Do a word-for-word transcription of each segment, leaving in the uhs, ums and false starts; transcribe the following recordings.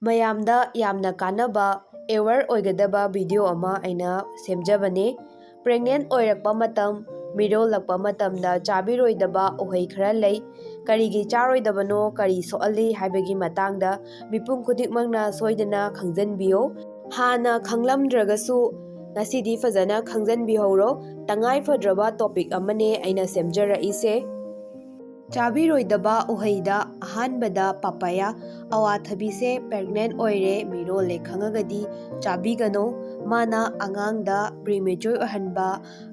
ꯃꯌꯥꯝꯗ ꯌꯥꯝꯅ ꯀꯥꯟꯅꯕ, ꯑꯦꯋꯦꯌꯔ ꯑꯣꯏꯒꯗꯕ ꯚꯤꯗꯤꯑꯣ ꯑꯃ ꯑꯩꯅ ꯁꯦꯝꯖꯕꯅꯦ꯫ ꯄ꯭ꯔꯦꯒꯅꯦꯟ ꯑꯣꯏꯔꯛꯄ ꯃꯇꯝ, ꯃꯤꯔꯣꯜꯂꯛꯄ ꯃꯇꯝꯗ ꯆꯥꯕꯤꯔꯣꯏꯗꯕ ꯎꯍꯩ ꯈꯔ ꯂꯩ꯫ ꯀꯔꯤꯒꯤ ꯆꯥꯔꯣꯏꯗꯕꯅꯣ, ꯀꯔꯤ ꯁꯣꯛꯍꯜꯂꯤ ꯍꯥꯏꯕꯒꯤ ꯃꯇꯥꯡꯗ ꯃꯤꯄꯨꯝ ꯈꯨꯗꯤꯡꯃꯛꯅ ꯁꯣꯏꯗꯅ ꯈꯪꯖꯤꯟꯕꯤꯌꯨ꯫ ꯍꯥꯟꯅ ꯈꯪꯂꯝꯗ꯭ꯔꯒꯁꯨ ꯉꯁꯤꯗꯤ ꯐꯖꯅ ꯈꯪꯖꯤꯟꯕꯤꯍꯧꯔꯣ꯫ ꯇꯉꯥꯏ ꯐꯗ꯭ꯔꯕ ꯇꯣꯄꯤꯛ ꯑꯃꯅꯦ ꯑꯩꯅ ꯁꯦꯝꯖꯔꯛꯏꯁꯦ꯫ ꯆꯥꯕꯤꯔꯣꯏꯗꯕ ꯎꯍꯩꯗ ꯑꯍꯥꯟꯕꯗ ꯄꯥꯄꯥꯌꯥ꯫ ꯑꯋꯥꯊꯕꯤꯁꯦ ꯄ꯭ꯔꯦꯒꯅꯦꯟ ꯑꯣꯏꯔꯦ, ꯃꯤꯔꯣꯜꯂꯦ ꯈꯪꯉꯒꯗꯤ ꯆꯥꯕꯤꯒꯅꯨ꯫ ꯃꯥꯅ ꯑꯉꯥꯡꯗ ꯄ꯭ꯔꯤꯃꯦꯆꯣꯔ ꯑꯣꯏꯍꯟꯕ,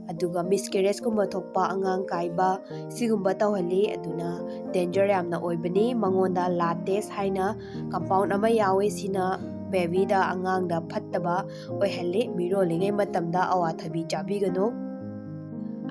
ꯑꯗꯨꯒ ꯃꯤꯁꯀꯦꯔꯦꯖꯀꯨꯝꯕ ꯊꯣꯛꯄ, ꯑꯉꯥꯡ ꯀꯥꯏꯕ, ꯁꯤꯒꯨꯝꯕ ꯇꯧꯍꯜꯂꯤ꯫ ꯑꯗꯨꯅ ꯗꯦꯟꯖꯔ ꯌꯥꯝꯅ ꯑꯣꯏꯕꯅꯤ꯫ ꯃꯉꯣꯟꯗ ꯂꯥꯇꯦꯁ ꯍꯥꯏꯅ ꯀꯝꯄꯥꯎꯟ ꯑꯃ ꯌꯥꯎꯋꯤ꯫ ꯁꯤꯅ ꯕꯦꯕꯤꯗ, ꯑꯉꯥꯡꯗ ꯐꯠꯇꯕ ꯑꯣꯏꯍꯜꯂꯤ꯫ ꯃꯤꯔꯣꯜꯂꯤꯉꯩ ꯃꯇꯝꯗ ꯑꯋꯥꯊꯕꯤ ꯆꯥꯕꯤꯒꯅꯨ꯫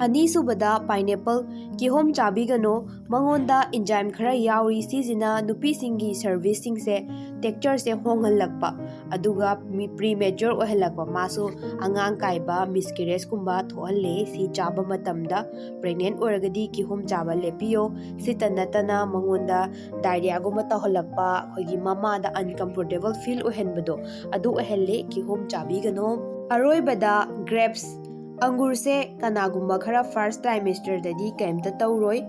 ꯑꯅꯤꯁꯨꯕꯗ ꯄꯥꯏꯅꯦꯄꯜ, ꯀꯤꯍꯣꯝ ꯆꯥꯕꯤꯒꯅꯨ꯫ ꯃꯉꯣꯟꯗ ꯏꯟꯖꯥꯏꯝ ꯈꯔ ꯌꯥꯎꯔꯤ꯫ ꯁꯤꯁꯤꯅ ꯅꯨꯄꯤꯁꯤꯡꯒꯤ ꯁꯔꯚꯤꯁꯁꯤꯡꯁꯦ, ꯇꯦꯛꯆꯔꯁꯦ ꯍꯣꯡꯍꯜꯂꯛꯄ, ꯑꯗꯨꯒ ꯃꯤ ꯄ꯭ꯔꯤꯃꯦꯆꯣꯔ ꯑꯣꯏꯍꯜꯂꯛꯄ꯫ ꯃꯥꯁꯨ ꯑꯉꯥꯡ ꯀꯥꯏꯕ, ꯃꯤꯁꯀꯦꯔꯦꯖꯀꯨꯝꯕ ꯊꯣꯛꯍꯜꯂꯦ꯫ ꯁꯤ ꯆꯥꯕ ꯃꯇꯝꯗ, ꯄ꯭ꯔꯦꯒꯅꯦꯟ ꯑꯣꯏꯔꯒꯗꯤ ꯀꯤꯍꯣꯝ ꯆꯥꯕ ꯂꯦꯞꯄꯤꯌꯣ꯫ ꯁꯤꯇ ꯅꯠꯇꯅ ꯃꯉꯣꯟꯗ ꯗꯥꯏꯔꯤꯌꯥꯒꯨꯝꯕ ꯇꯧꯍꯜꯂꯛꯄ, ꯑꯩꯈꯣꯏꯒꯤ ꯃꯃꯥꯗ ꯑꯟꯀꯝꯐꯣꯔꯇꯦꯕꯜ ꯐꯤꯜ ꯑꯣꯏꯍꯟꯕꯗꯣ, ꯑꯗꯨ ꯑꯣꯏꯍꯜꯂꯦ꯫ ꯀꯤꯍꯣꯝ ꯆꯥꯕꯤꯒꯅꯣ꯫ ꯑꯔꯣꯏꯕꯗ ꯒ꯭ꯔꯦꯞꯁ, ꯑꯪꯒꯨꯔꯁꯦ ꯀꯅꯥꯒꯨꯝꯕ ꯈꯔ ꯐꯥꯔꯁ ꯇ꯭ꯔꯥꯏꯃꯦꯁꯇꯔꯗꯗꯤ ꯀꯩꯝꯇ ꯇꯧꯔꯣꯏ꯫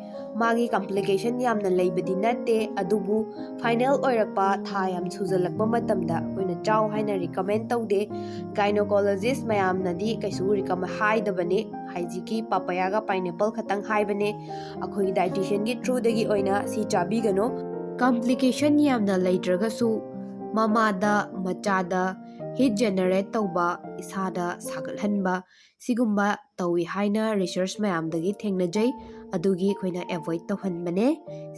ꯃꯥꯒꯤ ꯀꯝꯄ꯭ꯂꯤꯀꯦꯁꯟ ꯌꯥꯝꯅ ꯂꯩꯕꯗꯤ ꯅꯠꯇꯦ, ꯑꯗꯨꯕꯨ ꯐꯥꯏꯅꯦꯜ ꯑꯣꯏꯔꯛꯄ, ꯊꯥ ꯌꯥꯝ ꯁꯨꯖꯜꯂꯛꯄ ꯃꯇꯝꯗ ꯑꯩꯈꯣꯏꯅ ꯆꯥꯎ ꯍꯥꯏꯅ ꯔꯤꯀꯃꯦꯟ ꯇꯧꯗꯦ꯫ ꯒꯥꯏꯅꯣꯀꯣꯂꯣꯖꯤꯁ ꯃꯌꯥꯝꯅꯗꯤ ꯀꯩꯁꯨ ꯔꯤꯀꯃꯦꯟ ꯍꯥꯏꯗꯕꯅꯦ꯫ ꯍꯧꯖꯤꯛꯀꯤ ꯄꯥꯄꯥꯌꯥꯒ ꯄꯥꯏꯅꯦꯄꯜ ꯈꯛꯇꯪ ꯍꯥꯏꯕꯅꯦ꯫ ꯑꯩꯈꯣꯏꯒꯤ ꯗꯥꯏꯇꯤꯁꯤꯌꯟꯒꯤ ꯊ꯭ꯔꯨꯗꯒꯤ ꯑꯣꯏꯅ ꯁꯤ ꯆꯥꯕꯤꯒꯅꯨ꯫ ꯀꯝꯄ꯭ꯂꯤꯀꯦꯁꯟ ꯌꯥꯝꯅ ꯂꯩꯇ꯭ꯔꯒꯁꯨ ꯃꯃꯥꯗ, ꯃꯆꯥꯗ ꯍꯤꯠ ꯖꯦꯅꯦꯔꯦꯠ ꯇꯧꯕ, ꯏꯁꯥꯗ ꯁꯥꯒꯠꯍꯟꯕ, ꯁꯤꯒꯨꯝꯕ ꯇꯧꯏ ꯍꯥꯏꯅ ꯔꯤꯁꯔꯁ ꯃꯌꯥꯝꯗꯒꯤ ꯊꯦꯡꯅꯖꯩ꯫ ꯑꯗꯨꯒꯤ ꯑꯩꯈꯣꯏꯅ ꯑꯦꯚꯣꯏꯗ ꯇꯧꯍꯟꯕꯅꯦ꯫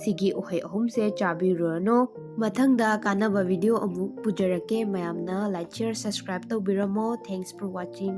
ꯁꯤꯒꯤ ꯎꯍꯩ ꯑꯍꯨꯝꯁꯦ ꯆꯥꯕꯤꯔꯨꯔꯅꯨ꯫ ꯃꯊꯪꯗ ꯀꯥꯟꯅꯕ ꯚꯤꯗꯤꯑꯣ ꯑꯃꯨꯛ ꯄꯨꯖꯔꯛꯀꯦ꯫ ꯃꯌꯥꯝꯅ like, share, subscribe ꯇꯧꯕꯤꯔꯝꯃꯣ꯫ Thanks for watching.